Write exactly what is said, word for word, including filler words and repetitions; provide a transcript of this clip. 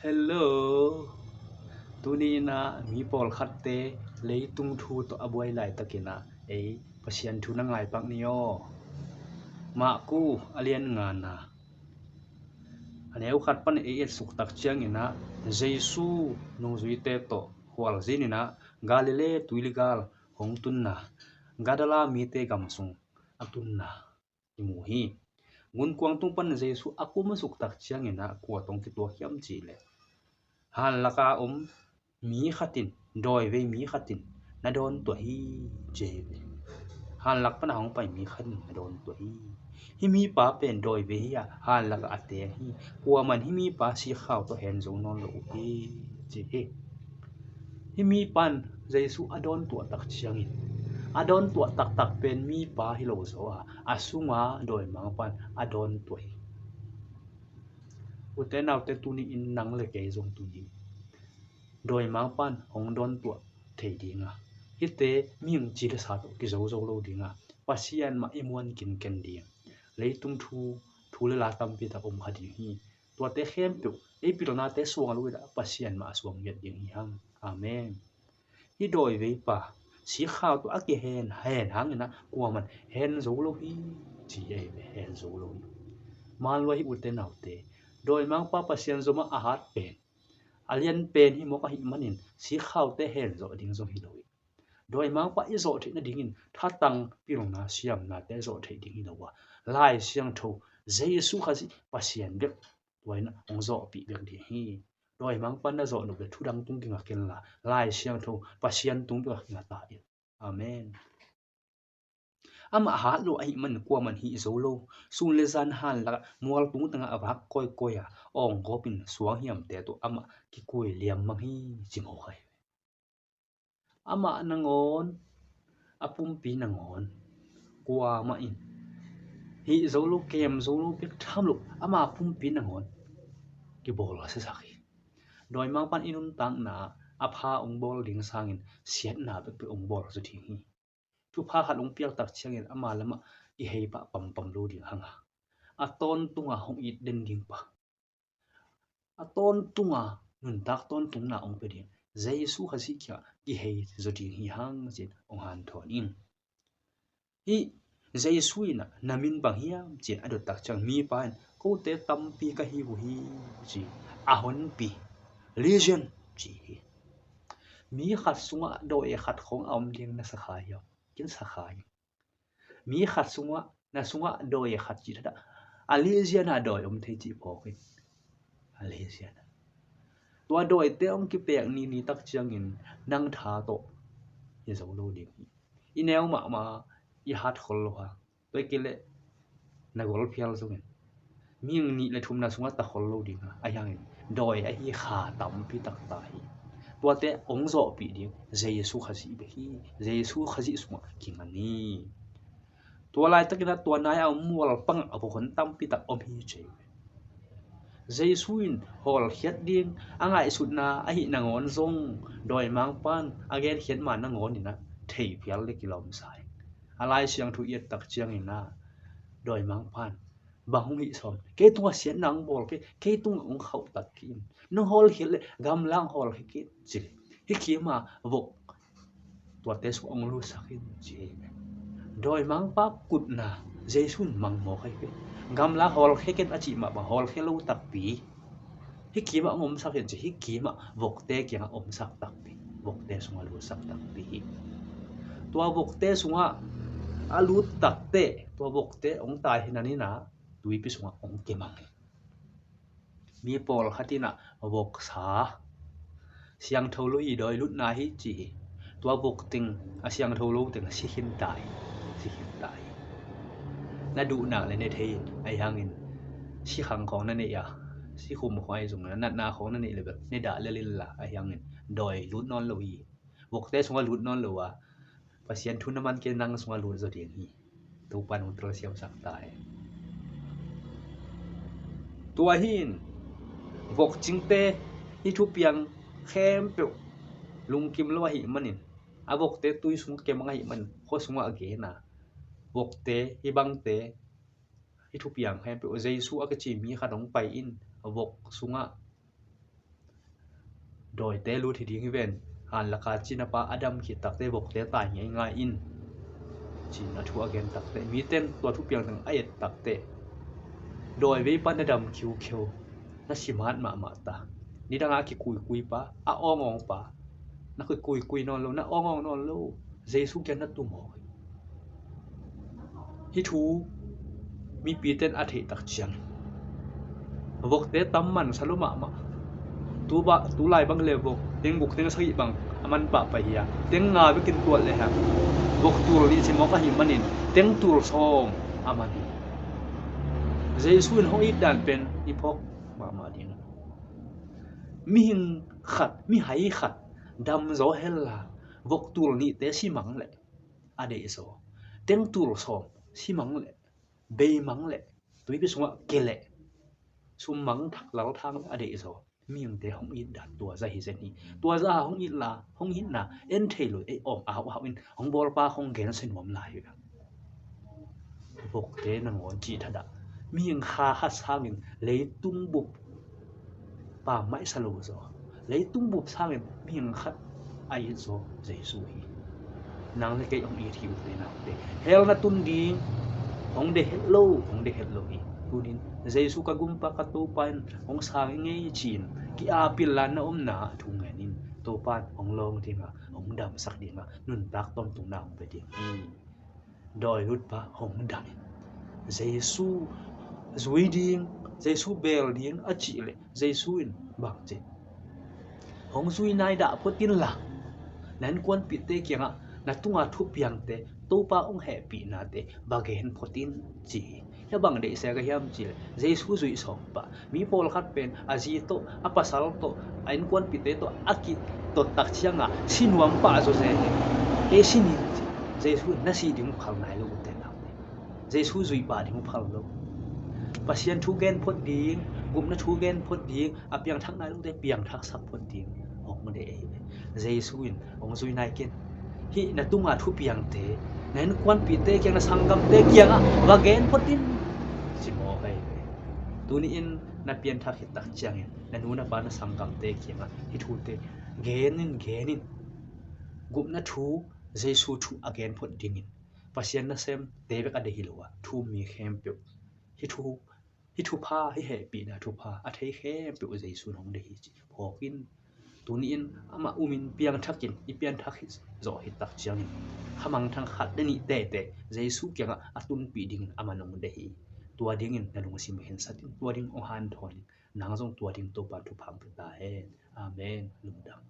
Hello. Tuni in ah mi pawlkhatte leitung thu tawh a buai laitakin ah ei Pasian thu na ngaipak ni aw. Maku a lian ngana a neu khat pan ei etsuk tak ciangin ah Jesu nungzuite tawh khualzin in ah Galilee tuiligal hong tunna, Gadara mite gam sung a tunna i mu hi. Gunkuang tung pan Jesu a kumsuk tak ciangin ah kua tawh kituak hiam cih leh, hanlak a om mi khat in, dawivei mi khat in na dawn tuah hi, ci hi ve. Hanlak pan a hong pai mi khat in na dawn tuah hi. Hih mipa pen dawivei hi a, hanlak ah a teng hi. Kuaman hih mipa sikkhau tawh hen zo nawn lo uh hi, ci hi. Hih mipa in Jesu a dawn tuah tak ciangin, a dawn tuah taktak pen mipa hi lo zaw a, a sunga dawimangpa in a dawn tuah hi. Ute naute, tuni in nang le kei zong tuni dawimangpa in hong dawn tuah thei ding a, hihte mihing ci le sa tawh kizo zo lo ding a, Pasian mah i muan kinken ding. Leitung thu, thu le la tampi tak om kha ding hi. Tuate khempeuh ei pilnate suang lo in ah Pasian mah a suang ngiat ding hi hang. Amen. Hih dawiveipa sikkhau tawh a kihen hen hangin ah kuaman hen zo lo hi, ci ei ve, hen zo lo hi. Manlua hi ute naute, dawimangpa Pasian zomah a hat pen, a lian pen hi mawk ahih manin sikhaute hen zawh ding zong hi lo hi. Dawimangpa i zawh theih nadingin thatang, pilna, siamnate zawh theih ding hi lo a, Lai Siangtho, Jesu Khazih Pasian bek tua in ah hong zawhpih bek ding hi. Dawimangpa na zawh nop le thudang tung kinga ken la, Lai Siangtho Pasian tung bek a kinga ta in. Amen. Amah hat lo ahih man kuaman hih zo lo. Sun le zan hanlak ah mual tung tangah a vak kawikawi a, awng gawp in suang hiamte tawh amah kikui liammang hi, ci mawk ahi. Amah nangawn, a pumpi nangawn, kuamah in hih zo lo, kem zo lo bek tham lo, ama pumpi nangawn kibawl a siasak hi. Dawimangpa in i nuntakna ah a pha hong bawl ding sangin siatna bekbek hong bawl zaw ding hi. Thupha khat hong piak tak ciangin ama lamah i hei pah pampam lo ding hang a, a tawntung a hong it den ding pa, a tawntung a nuntak tawntungna hong pia ding Jesu Khazih kiangah kihei zaw ding hi hang, ci-in hong hanthawn ing. Hih Jesu in ah na min bang hiam, ci-in a dot tak ciang mipa in, kote tampi ka hi uh hi, ci. A honpi, Legion, ci hi. Mi khat sungah dawi khat khawng a om ding na sa kha hiam? Ken sa kha ing. Mi khat sungah, na sungah dawi khat cih thadah a legion a dawi om thei cih phawk in. A legion a. Tua dawite hong kipek ni ni tak ciangin nang tha tawh hi zo lo ding hi. I neu mahmah, i hat khol lo ha. Tua hi kei leh na gol phial zongin mihing nih le thumna sungah ta khol lo ding a, ahi hangin dawi ahi kha tampi tak ta hi. Tuate hong zawhpih ding Jesu Khazih bek hi. Jesu Khazih sungah kinga ni. Tua laitakin ah tua nai a om mual pangah a vok hon tampi tak om hi, ci. Jesu in hawlkhiat ding a ngaihsutna ahih nangawn zong dawimangpa in a genkhiat ma nangawn in ah thei phial le kilawm sa hi. A Lai Siangtho i et tak ciangin ah dawimangpa in bang hong hih sawm? Kei tungah siatna hong bawl kei, kei tungah hong khauh tak kei in. Nong hawlkhiat le gamla hong hawlkhia kei in, ci. Hih kim a vok tuate sungah hong lutsak in, ci hi. Dawimangpa kutna Jesu in mang mawk ahi ve. Gamla hawlkhia kei in a cih mah bang hawlkhia lo takpi. Hih kim ah hong omsak in, ci. Hih kim ah vokte kiangah omsak takpi, vokte sungah lutsak takpi hi. Tua vokte sungah a lut takteh tua vokte hong tai hi, na ni na tuipi sungah hong kimang hi. Mi pawlkhat in ah voksa siangtho lo hi, dawi lutna hi, ci hi. Tua vok teng, a siangtho lo teng si khin ta hi, si khin ta hi. Na duh nak le ne thei in, ahi hangin sikhang khawng na neih a, sikhum khawng ahi zong, na natna khawng na neih le bek ne dah lel inla, ahi hangin dawi lut nawn lo hi. Vokte sungah lut nawn lo a, Pasian thu na man kei nang sungah lut zaw ding hi. Topa in hong telsiamsak ta hi. Tua hi in vok cingte hih thupiang khempeuh lungkim lo ahih manin, a vokte tui sungah kimang ahih manin khua sungah a gen a, vokte, hih bangte, hih thupiang khempeuh, Jesu a kici mi khat hong pai in vok sungah Dawite lut hi ding hi ven. Hanlaka cinapa a dam khit takte vokte tai ngeingai in, ci-in a thu a gen takte, miten tua thupiang teng a et takte, dawi vei pan na dam khiukheu, na simat mahmah ta. Nidangah a kikuikui pa, a awngawng pa, na kikuikui nawn lo, na awngawng nawn lo, Jesu kiang na tum aw. Hih thu mipite in a theih tak ciangin vokte tam mansa lo mahmah. Tu ba, tu lai bang le vok teng guk teng sagih bang a man pahpah hi a, teng nga bekin tuat le hang vok tul nih ci mawk ahih manin teng tul sawm a man hi. Jesu in hong it dan pen i phawk mahmah ding. Mihing khat, mihai khat dam zaw hel la, vok tul nihte si mang leh a deih zaw. Teng tul sawm si mang leh, bei mang leh, tuipi sungah ke leh, sum mang thak lal thang leh a deih zaw. Mihingte hong it dan tua zah hi zen hi. Tua zah hong it la, hong itna en thei lo, ei awm au au in hong bawlpa hong gensia nuam lai hi. Vokte nangawn cih thadah, mihing kha khat sangin leitung bup pammaih sa lo zaw, leitung bup sangin mihing khat a it zaw Jesu hi. Nang le kei hong it hi, ute naute. Hell na tun ding, hong deih het lo, hong deih het lo hi. Tunin Jesu ka gumpa, ka Topa in hong sang hi ngei ci-in ki-apil la na omna thu ngen in. Topa in hong lawng ding a, hong damsak ding a, nuntak tawntungna hong pia ding hi. Dawi lutpa hong dam in, Jesu zui ding, Jesu bel ding a cih leh Jesu in bang ci? Hong zui nai dah phot inla, na innkuanpihte kiangah na tunga thupiangte, Topa hong hehpihnate va gen phot in, ci hi. Hia bang deihsak a hiam cih leh Jesu zuih sawm pah. Mi pawlkhat pen a zi tawh, a pasal tawh, a innkuanpihte tawh a kitot tak ciangah si nuam pah zaw ze hi. Kei si ning ci. Jesu in na sih ding uh phal nai lo, ute naute. Jesu zuih pah ding uh phal lo. Pasian thu gen phot ding, gupna thu gen phot ding, a piangthak nai lote piangthaksak phot ding hong deih ahi ve. Jesu in hong zui nai ken. Hih na tunga thupiangte na innkuanpihte kiang, na sanggamte kiangah va gen phot in, ci mawk ahi ve. Tuni-in na pianthak khit tak ciangin na nu na pa, na sanggamte kiangah hih thute gen in, gen in. Gupna thu, Jesu thu a gen phot dingin Pasian nasemte bek a deih hi lo a, thu-um mi khempeuh, hih thu, hih thupha, hih hehpihna thupha a thei khempeuh Jesu in hong deih hi cih phawk in. Tuni-in amah umin piangthak in, i pianthak hi zawh hi tak ciangin khamangthang khat le nih teitei Jesu kiangah a tunpih dingin amah in hong deih hi. Tua dingin na lungsim khensat in, tua ding hong hanthawn in, nang zong tua ding Topa in thupha hong pia ta hen. Amen. Lungdam.